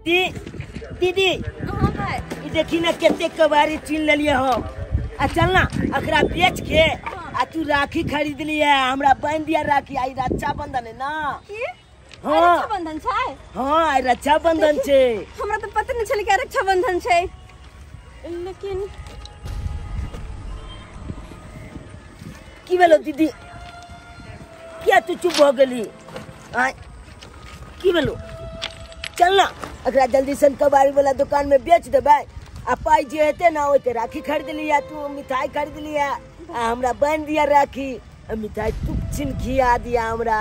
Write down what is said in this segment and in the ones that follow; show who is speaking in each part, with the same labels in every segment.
Speaker 1: दीदी
Speaker 2: हाँ भाई,
Speaker 1: ई देखी ना कते कबाड़ी चीन लेलिए हम। आ चल ना अकरा बेच के आ तू राखी खरीद लिया, हमरा बांध दिया राखी। आई रक्षाबंधन है ना।
Speaker 2: की?
Speaker 1: हाँ।
Speaker 2: रक्षाबंधन छै?
Speaker 1: हाँ आई रक्षाबंधन छै।
Speaker 2: हमरा तो पता नहीं छल कि रक्षाबंधन छै। लेकिन
Speaker 1: की भेलो दीदी, किया तू चुप भ गेली? आय की भेलो? चल ना अकरा जल्दी सन कबाड़ी वाला दुकान में बेच देबै आ पाई जे हेतै ना ओते राखी खरीद लिया, तू मिठाई खरीद लिया आ हमरा बांध दिया राखी आ मिठाई तू छिन खिया दिया हमरा।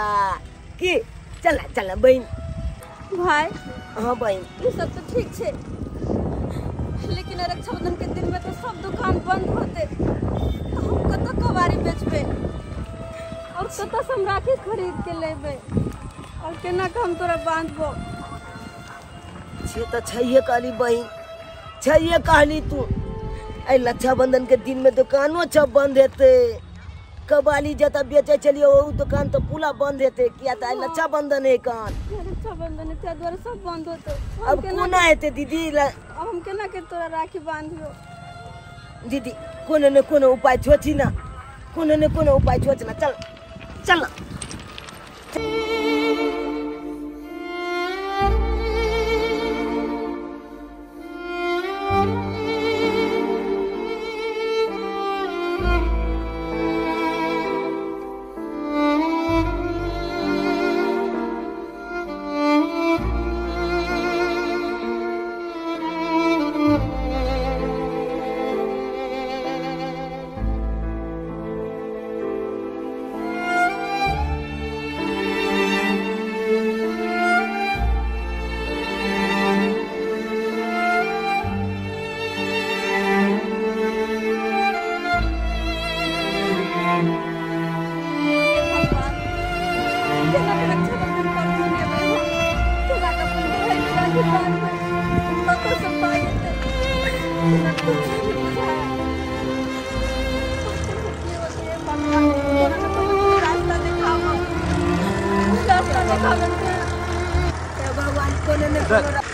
Speaker 1: की चल ना, चल ना बहन।
Speaker 2: भाई
Speaker 1: हाँ बहन,
Speaker 2: ई सब तो ठीक छै, लेकिन रक्षाबंधन के दिन में तो सब दुकान बंद होते, तो हम कतऽ कबाड़ी बेचबै और कतऽ से हम राखी खरीद के लेबै और केना के हम तोरा बांधबो?
Speaker 1: छे तो छैहे कहली बहन, छैहे कहली तू। एहि रक्षाबंधन के दिन में दुकानो सब बंद हेतै, कबाली जतऽ बेचै छलियै ओ दुकान तो पूरा बंद हेतै, किया तऽ आइ रक्षाबंधन है कान।
Speaker 2: रक्षाबंधन है ताहि दुआरे सब बंद होतै।
Speaker 1: अब कोना हेतै दीदी?
Speaker 2: अब हम केना के तोरा राखी बांधियो?
Speaker 1: दीदी कोनो ने कोनो उपाय सोची ना, कोनो ने कोनो उपाय सोच ना। चल चल ना। भगवान कोनो ने कोनो